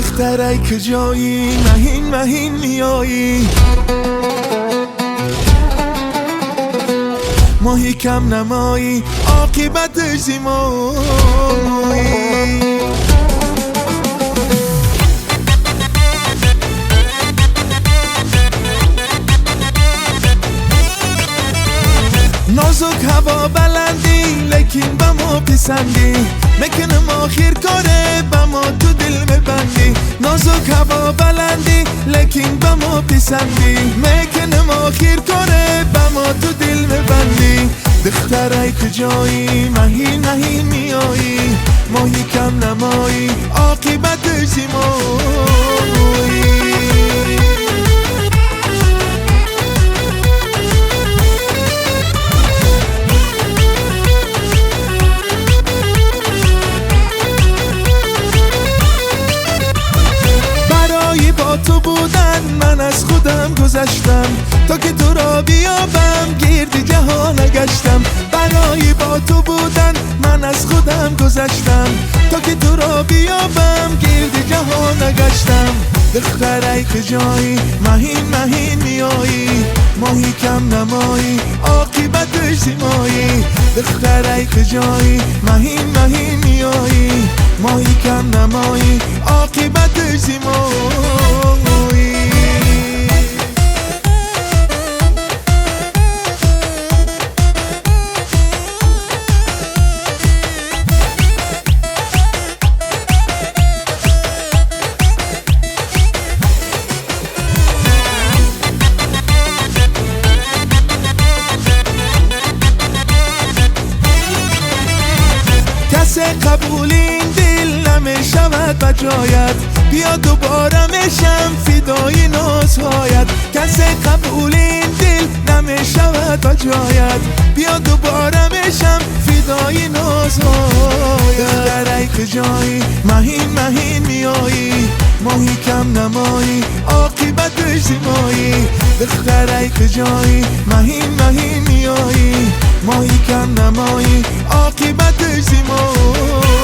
دخترای کجایی مهین مهین میایی ماهی کم نمایی عاقبتش زیمایی. نازک هوا بلندی لیکن به ما پسندی میکنم آخر کاره به ما تو دل میبندی. نازک هوا بلندی لیکن به ما پسندی میکنم آخر کاره به ما تو دل میبندی. دخترای کجایی مهین مهین میایی ماهی کم نمایی عاقبتش زیمایی. تو بودن من از خودم گذشتم تا که تو را بیابم گرد جهان گشتم. برای با تو بودن من از خودم گذشتم تا که تو را بیابم گرد جهان گشتم. دخترای کجایی مهین مهین میایی ماهی کم نمایی عاقبتش زیمایی. دخترای کجایی مهین مهین میایی ماهی کم نمایی عاقبتش زیمایی. کس قبول این دل نمی شود بجایت بیا دوباره میشم فدای نازهایت. کس قبول این دل نمی شود بجایت بیا دوباره میشم فدای نازهایت. دخترای کجایی مهین مهین میایی ماهی کم نمایی عاقبتش زیمایی. دخترای کجایی مهین مهین میایی ماهی کم نمایی عاقبتش زیمایی.